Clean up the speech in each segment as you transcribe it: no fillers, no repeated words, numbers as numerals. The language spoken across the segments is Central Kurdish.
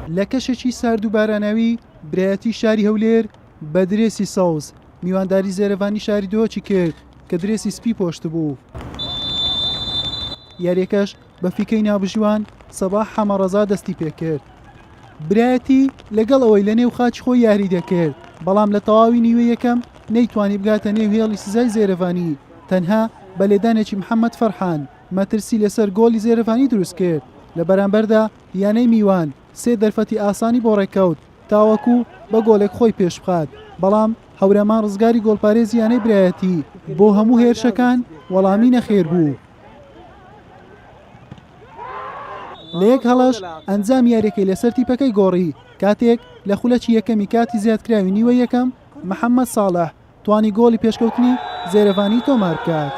لە کەشێکی سارد و باراناوی برایەتی شاری هەولێر بە درێسی سەوز میوانداری زێرەڤانی شاری دهۆکی کرد کە درێسی سپی پۆشتبوو. یاریەکەش بە فیکەی ناوبژیوان سەباح حەمەڕەزا دەستی پێکرد. برایەتی لەگەڵ ئەوەی لە نێو خاکی خۆی یاری دەکرد، بەڵام لە تەواوی نیوەی یەکەم نەیتوانی بگاتە نێو هێڵی سزای زێرەڤانی، تەنها بە لێدانێکی محەمەد فەرحان مەترسی لەسەر گۆڵی زێرەڤانی دروستکرد، لە بەرامبەردا یانەی میوان سێ دەرفەتی ئاسانی بۆ ڕێککەوت تاوەکو بە گۆڵێک خۆی پێشبخات، بەڵام هەورامان ڕزگاری گۆڵپارێزی یانەی برایەتی بۆ هەموو هێرشەکان وەڵامی نەخێر بوو. لە یەک هەڵەش ئەنجامی یاریەکەی لەسەر تیپەکەی گۆڕی کاتێک لە خولەکی یەکەمی کاتی زیادکراوی نیوەی یەکەم محەمەد ساڵح توانی گۆڵی پێشکەوتنی زێرەڤانی تۆمار بکات.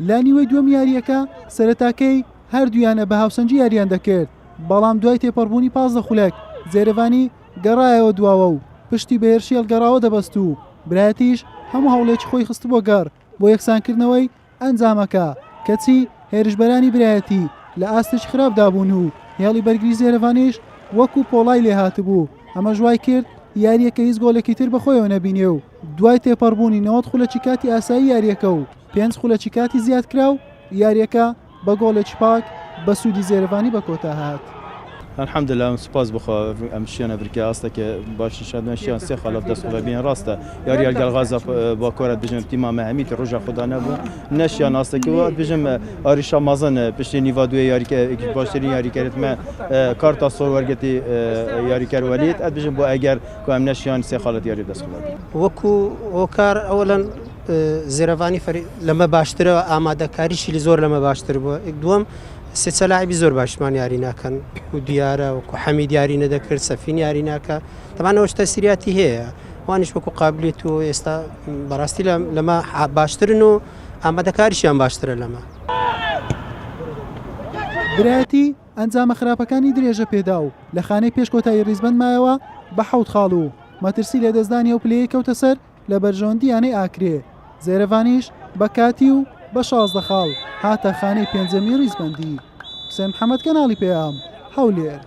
لە نیوەی دووەم یارییەکە سەرەتاکەی هەردوو یانە بە هاوسەنگی یارییان دەکرد، بەڵام دوای تێپەڕبوونی 15 خولەک زێرەڤانی گەڕایەوە دواوە و پشتی بە هێرشی هەڵگەڕاوە دەبەست و برایەتیش هەموو هەوڵێکی خۆی خستبووە گەڕ بۆ یەکسانکردنەوەی ئەنجامەکە، کەچی هێرشبەرانی برایەتی لە ئاستێکی خراپدا بوون و هێڵی بەرگری زێرەڤانیش وەکو پۆڵای لێهاتبوو، ئەمەش وایکرد یارییەکە هیچ گۆڵێکی تر بەخۆیەوە نەبینێ و دوای تێپەڕبوونی 90 خولەکی کاتی ئاسایی یارییەکە و پێنج خولەکی کاتی زیادکراو، یارییەکە بە گۆڵێکی پاک بە سوودی زێرەڤانی بە کۆتا هات. الحمدللە سوپاس بۆ خوا ئەم شیانە برکە ئاستەکە باش نیشان دەن شیان سێ خاڵ دەست خۆ بین ڕاستە یاریال گەل غازە با کۆرە بژم تیما مە هەمیت ڕۆژە خدا نەبوو نەشیان ئاستەکە و بژم ئاریشا مازن پشتی نیڤا دوێ یاریکە باشترین یاریکەرت مە کارتا سۆر وەرگەتی یاریکەر وەلیت ئەت بژم بۆ ئەگەر کو ئەم نەشیان سێ خاڵت یاری دەست خۆ وەکو هۆکار ئەوەلەن زێرەڤانی فەری لەمە باشترە ئامادەکاریشی لە زۆر لەمە باشتر بووە دووەم سێ لاعبی زۆر باشمان یاری ناکەن و دیارە وەکو حەمید یاری نەدەکرد سەفین یاری ناکە تەمانەوەش تەسیریاتی هەیە وانیش وەکو قابلیت و ئێستا بەڕاستی لەمە باشترن و ئامادەکاریشیان باشترە لەمە. برایەتی ئەنجامە خراپەکانی درێژە پێدا و لە خانەی پێش کۆتایی ریزبەند مایەوە بە حەوت خاڵ و مەترسی لەدەستدانی ئەو پلەیەی کەوتە سەر لە بەرژەوەندی یانەی ئاکرێ، زێرەڤانیش بە کاتی و بە 16 خاڵ هاتە خانەی پێنجەمی ریزبەندی. حوسێن محەمەد کەناڵی پەیام، هەولێر.